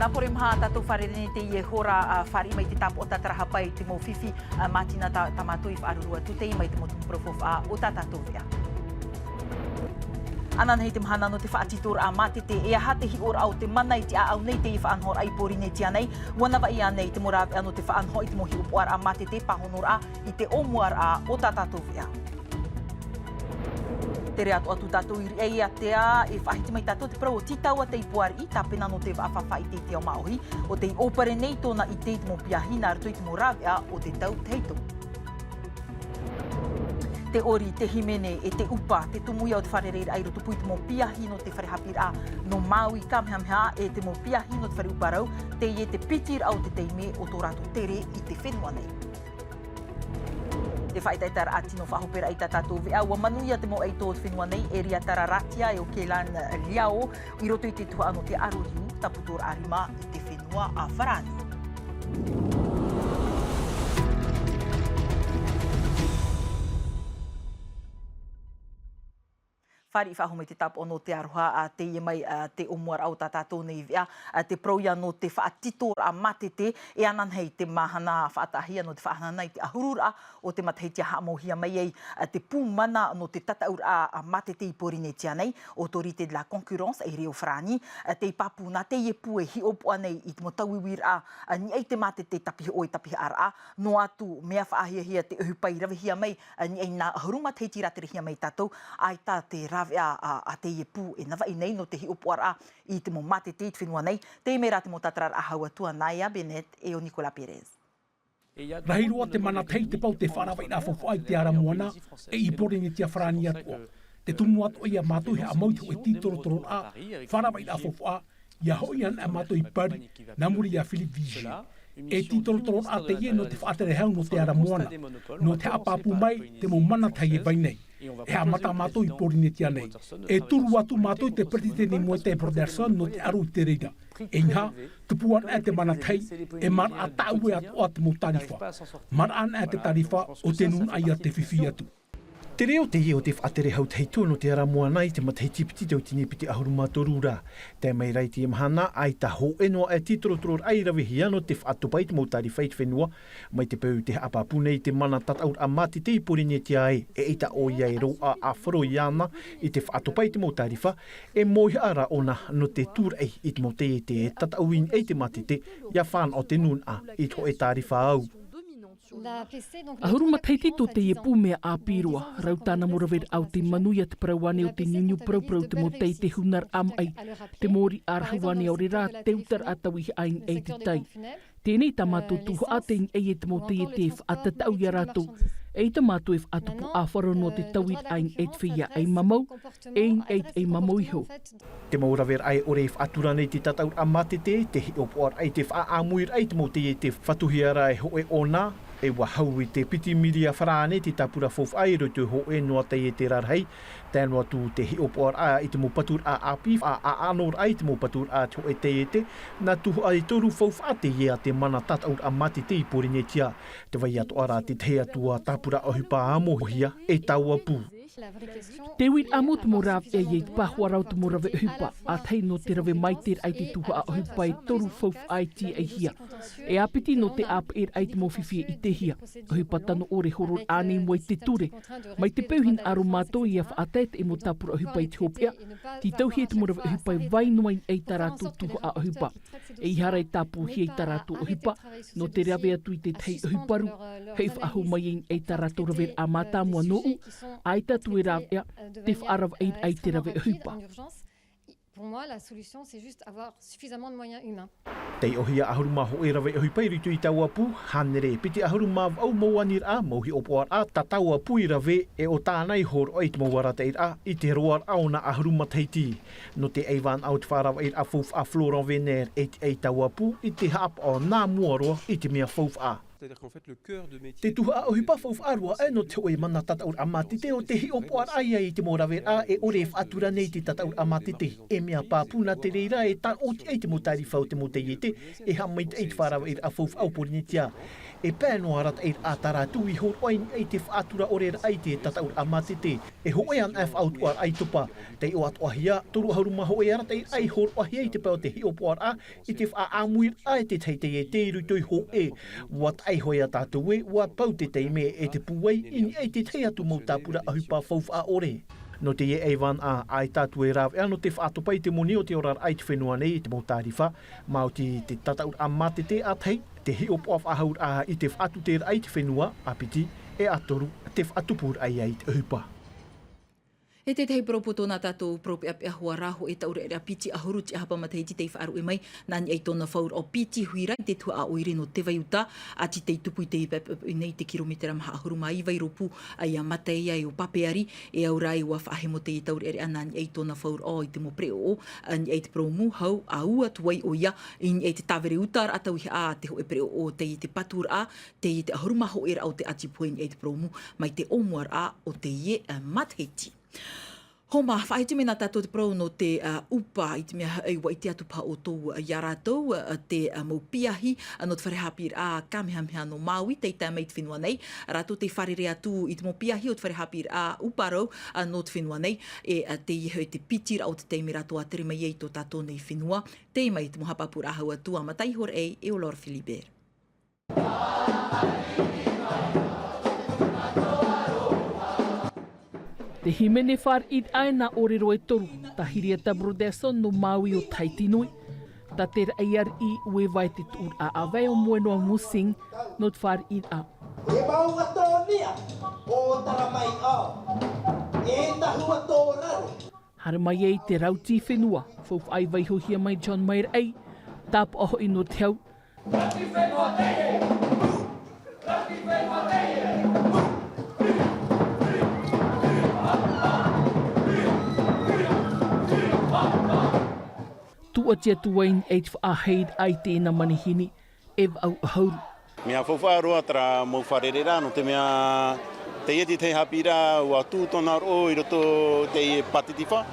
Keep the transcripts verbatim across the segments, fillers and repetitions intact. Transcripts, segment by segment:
Nā pore maha tātou fārerei nei teie hora, ā, fāriʻi mai te tāpaʻo tātarahapa i te mau fifi, ā, mātina tā, tā mātou i faʻaruru atu teie mai te mau tumu parau faufaʻa o tā tātou veʻa. Ananahi te mahana nō te faʻatitoraʻa mātete, e aha te hiʻoraʻa o te mana i te ʻāʻau nei teie faʻanahoraʻa i Pōrīnetia nei, ʻua navaʻi ānei te mau rāveʻa nō te faʻanaho i te mau hiʻopoʻaraʻa mātete, pāhonoraʻa i te ʻōmuaraʻa o tā tātou veʻa. Tere atu atu tātou i Riʻaiātea, e faʻahiti mai tātou te parau o Tītaua Tei Poariʻi, tāpena nō te vaʻa fāfaʻi i te ao māʻohi, ʻo tei ʻōpare nei tōna ʻite i te mau piahi nā roto i te mau rāveʻa o te tau tahito. Te ʻori, te hīmene, e te ʻupa, te tumu ia o te fārereiraʻa i rotopū i te mau piahi nō te fare haʻapiʻiraʻa nō Māui Kamehameha, e te mau piahi nō te fare ʻupa rau, teie te pitiraʻa o te taime o tō rātou tere i te fenua nei. E faʻaʻetaʻetaraʻa tino faʻahoperaʻa i tā tātou veʻa, ʻua manuia te mau ʻaito o te fenua nei, e Riatararatia e ʻo Kelan Liao, i roto i te tuhaʻa nō te ʻaro riu, tāpūtoraʻa rima i te fenua a Farāni. Fāriʻi faʻahou mai te tāpaʻo nō te aroha, ā, teie mai, ā, te ʻōmuaraʻa o tā tātou nei veʻa, ā, te parau ia nō te faʻatitoraʻa mātete, e ananahi te mahana faʻataʻahia nō te faʻahanahana i te ʻahururaʻa o te matahiti a haʻamauhia mai ai, ā, te pū mana nō te tataʻuraʻa, ā, mātete i Pōrīnetia nei, Autorité de la Concurrence i Rio Farāni, ā, tei pāpū nā teie pū e hiʻopoʻa nei i te mau tauiuiraʻa, ā, niʻa i te mātete tapihoʻo e tapihaʻaraʻa, noa atu mea faʻahiahia te ʻohipa i ravehia mai, ā, niʻa i nā ʻahuru matahiti i rāterehia mai tātou, ʻaita te rāveʻa a, a teie pū e navaʻi nei nō te hiʻopoʻaraʻa i te mau mātete i te fenua nei, teie mai rā te mau tātararaʻa hau atu a Naya Bennett e ʻo Nicolas Pérez. Rahi roa te mana tahi te pau te faʻaravaʻiraʻa faufaʻa i te ara moana, e i Pōrīnetia Farāni atoʻa. Te tumu atoʻa ia mātou e haʻamau i te hōʻē tītorotororaʻa, faʻaravaʻiraʻa faufaʻa, ʻia hoʻi anaʻe mātou i Paris, nā muri ia Philippe Vigier. E tītorotororaʻa teie nō te faʻatere hau nō te ara moana, nō te haʻapāpū mai te mau mana tahi e vai nei. E haʻamata mātou i Pōrīnetia nei. E turu atu mātou i te peretiteni Moetai Brotherson nō te ʻaro i te reira. E inaha, tupu anaʻe te mana tahi, e maraʻa tāʻue atoʻa te mau tārifa. Maraʻa anaʻe te tārifa, ʻo te nūnaʻa ia te fifi atu. Te reo teie o te faʻatere hau tahito nō te ara moana i te matahiti piti tauatini piti ʻahuru mā toru ra. Tae mai rā i teie mahana, ʻaita hōʻē noa aʻe tītorotororaʻa i ravehia nō te faʻatopa i te mau tārifa i te fenua, mai te peu te haʻapāpū nei i te mana tataʻuraʻa mātete i Pōrīnetia ē, eʻita ʻoia e roaʻa ʻāfaro iāna i te faʻatopa i te mau tārifa, e mōihaʻa rā ʻōna nō te tūraʻi i te mau taiete e tataʻu i niʻa i te mātete, ʻia fānaʻo te nūnaʻa i te hōʻē tārifa au. ʻAhuru matahiti tō teie pū mea ʻāpī roa, rau tāna mau raveraʻa o te manuia te parau ānei o te niuniu parauparau te mau taiete hunaraʻa maʻi, te mōrī ʻārahu ānei ʻaore rā, te utaraʻa tauihaʻa i niʻa i te tai. Teie nei tā mātou tuhaʻa tei niʻa i te mau taiete e faʻatataʻu ia rātou, eʻita mātou e faʻatupu ʻāfaro noa te tauiraʻa i niʻa i te feiā ʻaimamau, e i niʻa i te ʻaimamau iho. Te mau raveraʻa e ʻore e faʻatura nei te tataʻuraʻa mātete, te hiʻopoʻaraʻa i te faʻaʻāmuiraʻa i te mau taiete fatuhia ra e hōʻē ʻōna, e ʻua hau i te piti miria farāne te tāpura faufaʻa i roto i hōʻē noa taiete rarahi, tae noa atu te hiʻopoʻaraʻa i te mau paturaʻa ʻāpī, faʻaʻānoraʻa i te mau paturaʻa te hōʻē taiete, nā tuhaʻa e toru faufaʻa teie a te mana tataʻuraʻa mātete i Pōrīnetia, te vai atoʻa rā te tahi atu ā tāpura ʻohipa ʻāmohia e taua pū. Te uiraʻa mau te mau rāveʻa i te pāhoa rā o te mau rave ʻohipa, ʻa tahi nō te rave maitaʻiraʻa i te tuhaʻa ʻohipa e toru faufaʻa e tīaʻihia. E āpiti nō te ʻāpeʻeraʻa i te mau fifi e ʻitehia. ʻOhipa tano ʻore hororaʻa nei i mua i te ture. Mai te peu hinaʻaro mātou ʻia faʻatae te mau tāpura ʻohipa i te hopeʻa, tītauhia te mau rave ʻohipa e vai noa i niʻa i tā rātou tuhaʻa ʻohipa. E ʻeiaha rā e tāpūhia i tā rātou ʻohipa, nō te rave atu i te tahi ʻohipa rū, hei faʻahou mai i niʻa i tā rātou raveraʻa mātāmua nōʻu, ʻaita atu e rāveʻa, te faʻaravaʻiraʻa i te rave ʻohipa. Pour moi, la solution, c'est juste avoir suffisamment de moyens humains. Tei ʻōhia ʻahuru mā hōʻē rave ʻohipa i roto i taua pū, hānere piti ʻahuru mā vaʻu mau aniraʻa, mau hiʻopoʻaraʻa, tā taua pū i rave, e ʻo tāna i hōroʻa i te mau arataʻiraʻa, i te roaraʻa o nā ʻahuru matahiti. Nō te ʻaivānaʻa o te faʻaravaʻiraʻa faufaʻa Florent Wehner, e tiʻa i taua pū, i te haʻapaʻo nā mua roa i te mea faufaʻa. Te tuhaʻa ʻohipa faufaʻa roa aʻe nō te hōʻē mana tataʻuraʻa mātete ʻo te hiʻopoʻaraʻa ia i te mau raveraʻa e ʻore e faʻatura nei te tataʻuraʻa mātete. E mea pāpū nā te reira e tāʻoti ai te mau tārifa o te mau taiete e haʻamaitaʻi i te faʻaravaʻiraʻa faufaʻa o Pōrīnetia. E pae noa arataʻiraʻa tā rātou i hōroʻa i niʻa i te faʻatura ʻoreraʻa i te tataʻuraʻa mātete. E hōʻē anaʻe faʻautuʻaraʻa i topa. Tei ʻoatoʻahia, toru ʻahuru mā hōʻē arataʻiraʻa i hōroʻahia i te pae o te hiʻopoʻaraʻa i te faʻaʻāmuiraʻa e te tahi taiete i roto i hōʻē. Ua taʻaiho ia tātou ē, ua pau te taime e te pūai i niʻa i te tahi atu mau tāpura ʻohipa faufaʻa ʻore. Nō teie ʻaivānaʻa, ʻaita atu e rāveʻa nō te faʻatopa i te moni o te oraraʻa i te fenua nei i te mau tārifa, maoti te tataʻuraʻa mātete ʻa tahi, te hiʻopoʻa faʻahouraʻa i te faʻatuteraʻa i te fenua, ʻa piti, e ʻa toru, te faʻatupuraʻa ia i te ʻohipa. E tētahi parau pū tōna tātou parau peʻapeʻa hoa rā, hōʻē taureʻareʻa piti ʻahuru tiʻahapa matahiti tei faʻaruʻe mai, nā niʻa i tōna fauraʻo piti huira i te tuhaʻa ʻoire nō Tevai, Utah, ʻati tei tupu i te peʻapeʻa nei te kirometera maha ʻahuru mā iva i rōpū, ʻa ia mata ia e ʻo Papeari, e au rā ē ua faʻahemo teie taureʻareʻa nā niʻa i tōna fauraʻo i te mau pereʻoʻo, ā, niʻa i te parau mū, hau, ā, ū atu ai ʻoia, i niʻa i te tāvere utaraʻa tauihaʻa a te hōʻē pereʻoʻo tei te paturaʻa, tei te ʻahuru mā hōʻēraʻa o te ʻati pohe i niʻa i te parau mū, mai te ʻōmuaraʻa o teie, ā, matahiti. Homa, faʻaʻite mai nā tātou te parau nō te, ā, ʻupa i te mea, ā, ua ʻite atu paha ʻoutou, ā, ia rātou, ā, te, ā, mau piahi, ā, nō te fare haʻapiʻiraʻa Kamehameha nō Maui, tei tae mai i te fenua nei, rātou tei fārerei atu i te mau piahi o te fare haʻapiʻiraʻa ʻupa rau, ā, nō te fenua nei, e, ā, teie hoʻi te piti raʻa o te taime rātou a tere mai ai i tō tātou nei fenua, tei mai te mau haʻapāpūraʻa hau atu a Matai Horaʻei e ʻo Laura Philibert. Te hīmene fāriʻiraʻa e nā ʻōrero e toru, tā Hiriata Broderson nō Maui ʻo Tahiti Nui, tā te raʻi ariʻi Ueva e te tuʻuraʻa ʻāvae ʻo Moenoa Musing nō te fāriʻiraʻa. E mau atonia, o tara mai ao, e tahu ato raro. Haere mai ai te rauti fenua, faufaʻa i vaihohia mai John Mairaʻei, tāpaʻo hoʻi nō te hau. Tūʻati atu ai nei te faʻaheiraʻa i teie nā manihini, e vaʻu ʻahuru. Mea faufaʻa roa terā mau fārereiraʻa, nō te mea, teie te tahi haʻapiʻiraʻa ua tū tōna roʻo i roto i te pātitifa,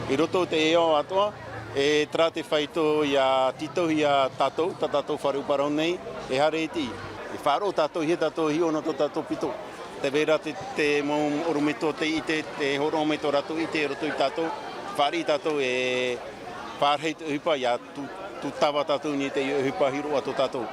i roto i te ao atoʻa, e terā te fāito ʻia tītauhia tātou, tā tātou fare ʻupa rau nei, e haere i te, e faʻaroʻo tātou, ʻeiaha tātou e hiʻo nō tō tātou pito. Tē vai ra te, te mau ʻorometua tei ʻite, tē hōroʻa mai tō rātou ʻite i roto ia tātou, fāriʻi tātou e fāriʻi te ʻohipa ʻia tū, tūtava tātou nei i te ʻohipa hiroʻa tō tātou.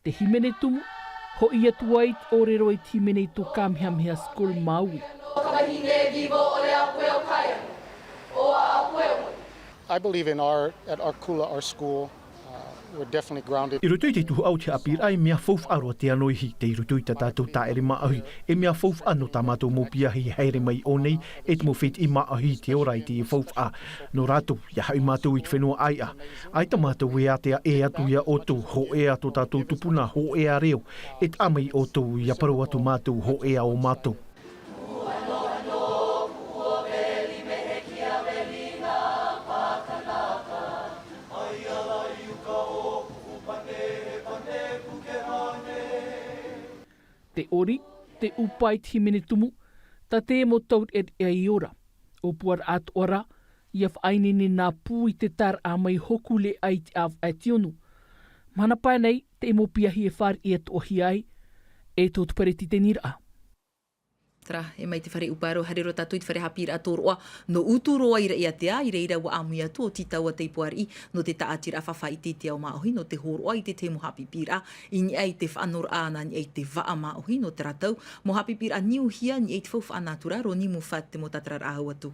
Te hīmene tumu, hoʻi atu ai te ʻōrero i te hīmene i tō Kamehameha School Maui. I believe in our, at our kula, our school, uh, we're definitely grounded. I roto i te tuhaʻa o te haʻapiʻiraʻa, e mea faufaʻa roa te anoihi, tei roto i tā tātou tāʻere māʻohi, e mea faufaʻa nō tā mātou mau piahi e haere mai i ʻō nei, e te mau fētiʻi māʻohi i te ora i te faufaʻa. Nō rātou, ʻia haʻi mātou i te fenua ʻāiʻa. ʻAita mātou e ātea ʻē atu ia ʻoutou, hōʻē ā tō tātou tupuna, hōʻē ā reo, e taʻa mai ʻoutou ʻia parau atu mātou, hōʻē ā ʻo mātou. Te ʻori, te ʻupa i te hīmene tumu, tā te mau taureʻareʻa i ora. ʻŌpuaraʻa atoʻa rā, ʻia faʻaineine nā pū i te tāraʻa mai Hōkūleʻa i te ʻāvaʻe Tiono. Mahana pae nei, te mau piahi e fāriʻi atoʻahia ai, e tō te peretiteniraʻa. Terā, e mai te fare ʻupa rau, haere roa tātou i te fare haʻapiʻiraʻa tōroʻa, nō Uturoa i Raʻiātea, i reira ʻua ʻāmui atu ʻo Tītaua Teipoariʻi, nō te tāʻatiraʻa fāfaʻi i te ao māʻohi, nō te hōroʻa i te tahi mau haʻapiʻiraʻa, i niʻa i te faʻanahoraʻa nā niʻa i te vaʻa māʻohi, nō terā tau, mau haʻapiʻiraʻa niuhia, niʻa i te faufaʻa nātura, Roni Mufa te mau tātararaʻa hau atu.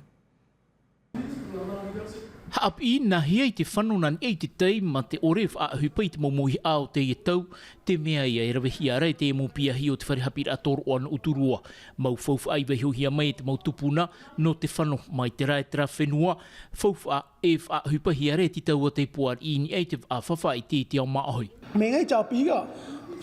Haʻapiʻi nā hea i te fano nā niʻa i te tai mā te ʻore e faʻaʻohipa i te mau mauihaʻa o teie tau, te mea ia e ravehia ra e te mau piahi o te fare haʻapiʻiraʻa tōroʻa nō Uturoa. Mau faufaʻa i vaihohia mai e te mau tupuna nō te fano mai te rā e te rā fenua, faufaʻa e faʻaʻohipahia ra e te tau a te puari i niʻa i te faʻafafa i te, i te ao māʻohi. Mea gai te haʻapiʻiraʻa,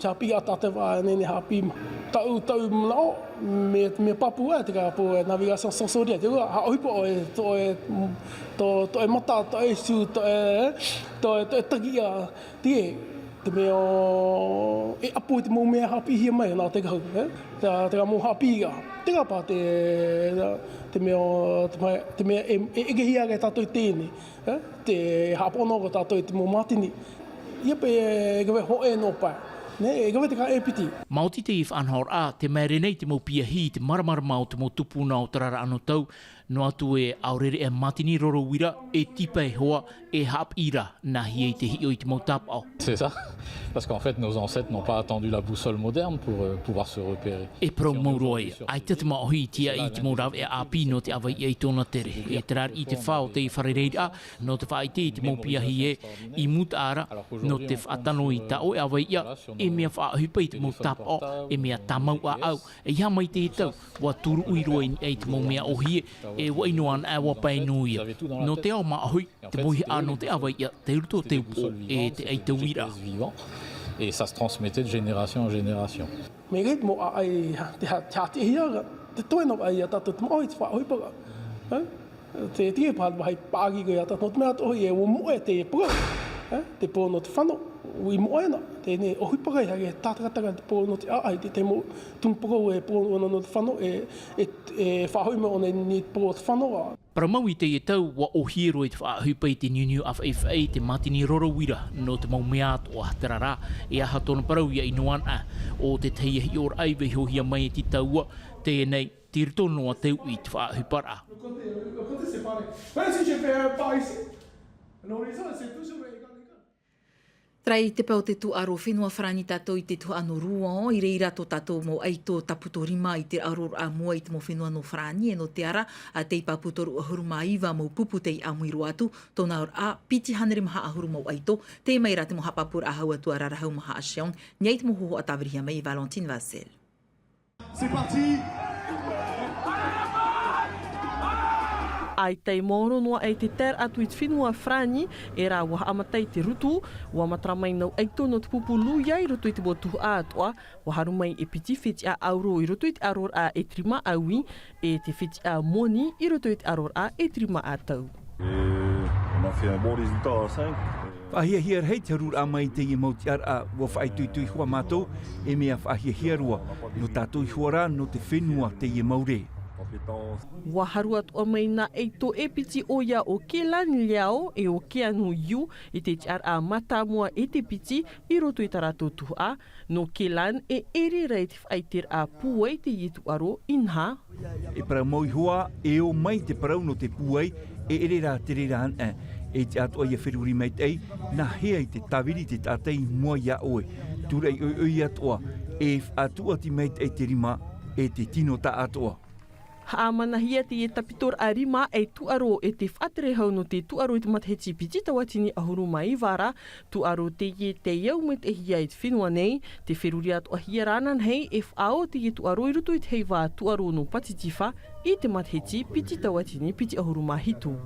te haʻapiʻiraʻa tā te vaʻa nei nei haʻapiʻi ma. Tau, tau manaʻo, me, me pāpū ai te kāpō e navigation sensorielle, te ua, haʻaʻohipa ʻoe, tō ʻoe, tō, tō ʻoe mata, tō ʻoe sū, tō ʻoe, tō ʻoe, tō ʻoe takiʻa, te, te mea o, e ʻapo i te mau mea haʻapiʻihia mai, nā te kahu, e? Te, te mau haʻapiʻiraʻa, te kāpā te, te mea o, te mea, te mea e, e, e ʻekehia ai tātou i teie nei, e? Te haʻapaʻo noa ko tātou i te mau mātini. Ia pē e kave hōʻē noa pae. Nē, e kave te kā e piti. Maoti teie faʻanahoraʻa, te maere nei te mau piahi i te māramarama o te mau tupuna o terā ra anotau, noa atu e ʻaore rā e mātini roro-uira, e tīpae hoʻi e haʻapiʻi ra, nā hea i te hiʻo i te mau tāpaʻo. C'est ça, parce qu'en fait, nos ancêtres n'ont pas attendu la boussole moderne pour, euh, pouvoir se repérer. E parau mau roa ia, ʻaita te māʻohi i tiaʻi i te mau rāveʻa ʻāpī nō te ʻāvaiʻa i tōna tere. E terā riʻi te fā o te fārereiraʻa, nō te faʻaʻite i te mau piahi ē, i mūtaʻa ra, nō te faʻatano i tā ʻoe ʻāvaiʻa, e mea faʻaʻohipa i te mau tāpaʻo, e mea tāmau ʻāʻau, e ʻeiaha mai te tau, ʻua tūruʻi roa i niʻa i te mau mea ʻōhie, e ʻua ʻino anaʻe ʻua pae nō ia. Nō te ao māʻohi, te mauihaʻa nō te ʻāvaiʻa, tei roto o te upoʻo, e te ʻaita uiraʻa. Et ça se transmettait de génération en génération. Mea gai te mau ʻāʻai, te ha-, te haʻatiʻahia ra, te toe nō ia tātou te māʻohi te faʻaʻohiparaʻa. Ē? Te, te pā, pāʻaki koe ia tātou, nō te mea atoʻa hoʻi e ʻua moʻe te parau. Ē? Te parau nō te fano, ʻua moʻe na, teie nei ʻohipa ē, e tātakataka te parau nō te ʻāʻai, te, te mau tumu parau e parau nō, nō te fano, e, e, e faʻahoʻi mai ʻōna i te parau o te fano, ā. Parau mau i teie tau, ʻua ʻōhie roa i te faʻaʻohipa i te niuniu ʻāfaʻifaʻi, te mātini roro-uira, nō te mau mea atoʻa, terā rā, e aha tōna parau ʻia ʻino anaʻe, ʻo te tahi hiʻoraʻa i vaihohia mai e te taua, teie nei, tei roto noa te uʻi i te faʻaʻohiparaʻa. Terā i te pae o te tūʻaro fenua Farāni tātou i te tuhaʻa nō Rouen, i reira tō tātou mau ʻaito tāpū rima i te aroraʻa mua i te mau fenua nō Farāni, e nō te ara, ā, tei pāpū toru ʻahuru mā iva mau pupu tei ʻāmui roa atu, tōna aroraʻa, piti hānere maha ʻahuru mau ʻaito, tei mai rā te mau haʻapāpūraʻa hau atu a Rarahau Maha Asheong, i niʻa i te mau hōhoʻa tāvirihia mai e Valentine Vassel. C'est parti. ʻAita e maoro noa aʻe te taeraʻa atu i te fenua Farāni, e rā ʻua haʻamata i te rutu, ʻua matara mai nau ʻaito nō te pupu luia i roto i te mau tuhaʻa atoʻa, ʻua haru mai e piti fetiʻa ʻauro i roto i te aroraʻa e te rima ʻaui, e te fetiʻa moni i roto i te aroraʻa e te rima ʻatau. Et on a fait un bon résultat à cinq. Faʻahiahia rahi te hururaʻa mai i teie mau tiʻaraʻa, ʻua faʻaitoito iho ā mātou, e mea faʻahiahia roa, nō tātou iho ā rā, nō te fenua teie mau rē. ʻUa haru atoʻa mai nā ʻaito e piti ʻoia ʻo Kelan Liao e ʻo Keanu Yu i te tiʻaraʻa mātāmua e te piti i roto i tā rātou tuhaʻa, nō Kelan e ʻere rā i te faʻaʻiteraʻa pūai teie tūʻaro inaha. E parau mau iho ā, e ō mai te parau nō te pūai, e ʻere rā te reira anaʻe. E tiʻa atoʻa ʻia feruri maitaʻi, nā hea i te tāviri te taʻata i mua iā ʻoe. Tūraʻi ʻoiʻoi atoʻa, e faʻatuati maitaʻi te rima, e te tino taʻatoʻa. Haʻamanahia teie tāpitoraʻa rima e tūʻaro e te faʻatere hau nō te tūʻaro i te matahiti piti tauatini ʻahuru mā iva ra, tūʻaro teie tei au maitaʻihia i te fenua nei, tē feruri atoʻahia ra ananahi e faʻaō teie tūʻaro i roto i te heiva tūʻaro nō Pātitifā i te matahiti piti tauatini piti ʻahuru mā hitu.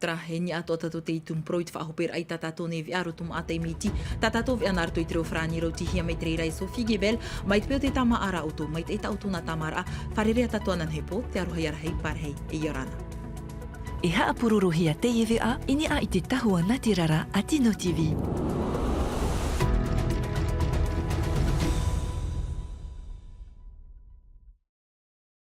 Terā, e niʻa atoʻa tātou tei tumu parau i te faʻahoperaʻa i tā tātou nei veʻa roto maʻa taime iti, tā tātou veʻa nā roto i te reo Farāni rautihia mai te reira e Sophie Gebel, mai te peu o te tāmāʻaraʻa ʻoutou, maitaʻi tā ʻoutou nā tāmāʻaraʻa, fārerei ā tātou ananahi e pō, te aroha ia rahi, pārahi, e ʻia ora na. E haʻapurorohia teie veʻa i niʻa i te tahua nā te rara a Tino TV.